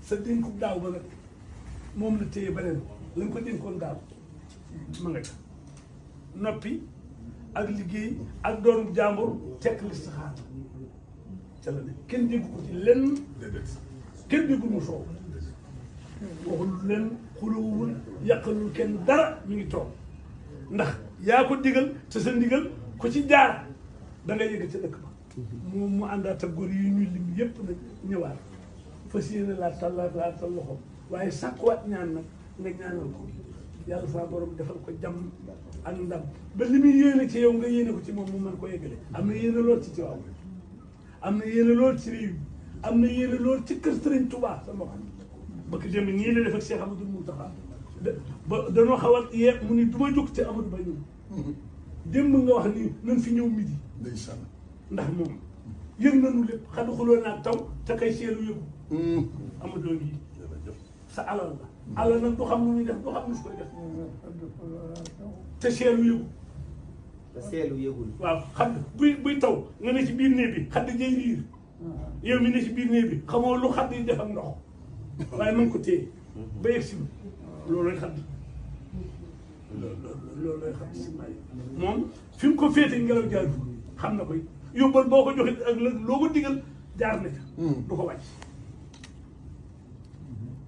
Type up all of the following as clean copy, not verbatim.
sa dénku daaw ba nag moom la téye beneen la nga ko dénkoon daaw ma nga ca noppi ak liggéey ak doonu jàmbur tekk listixaar ca la ne kenn déggu ko ci lenn kenn déggu mu soow waxul leen xulowul yàqalul kenn dara mi ngi toog ndax yaa ko digal te sa ndigal ku ci jaar da nga yëg ca dëkk ba moom mu àndaat ak góor yi ñuy lim yépp nag ñëwaat fas yéene laa tal loxoom waaye sàkkuwaat ñaan nag nga ñaanal ko yàlla saa borom defal ko jàmm ak ndam ba li muy yéene ci yow nga yéene ko ci moom mu mën ko yeggale am na yéene lool ci waaw am na yéene lool ci réew am na yéene lool ci kër Sëriñ Tuubaa sama wax ba ko jëm ñii la def ak Cheikh Amadou Moustapha ba danoo xaw a yee mu ni du ma jóg te Amadou Ba ñëw démb nga wax ni nañ fi ñëw midi ndax moom yëg nañu lépp xadu xuloo naag taw te kay seelu yëgu Amadou ngi sa alal la alal nag du xam nu muy def du xam nu su koy def te seelu yëgu te seelu yëgul waaw xam buy taw nga ne ci biir néeg bi xadd jëy riir yow mi ne ci biir néeg bi xamoo lu xadd yi def ak ndox waaye mën ko téye ba yegg si loolu lay xadd loolu lay xadd si may moom fi mu ko féete ngelaw jaar xam na koy yóbbal boo ko joxe ak loo ko digal jaar na ca du ko wàcc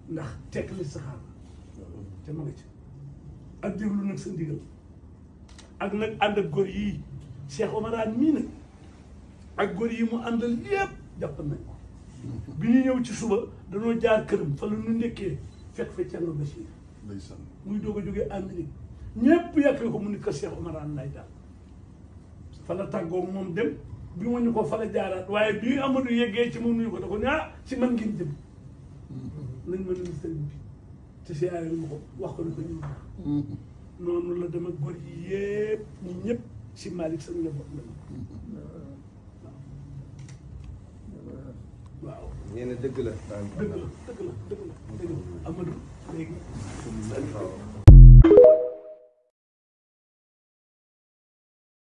ndax tekk li sa xaar te ma nga ci ak déglu nag sa ndigal ak nag ànd ak góor yii Cheikh Omarane mii nag ak góor yi mu àndal yépp jàpp nañ ko bi ñu ñëw ci suba dañoo jaar këram fa la ñu ndekkee fekk fa Thierno Bachir muy doog a jógee Amérique ñépp yàkkee ko mu ni ko Cheikh Omarane lay daal fa la tàggoo moom dem bi ma ñu ko fa la jaaraat waaye bi Amadou yeggee ci moom nuyu ko da ko ne ci man ngeen jëm nañ ma nuyu sëriñ bi te siyaare ma ko wax ko ni ko ñu noonu la dem ak góor yi yépp ñi ñëpp si Malick sa njaboot la waaw nee na dëgg la dëgg la Amadou léegi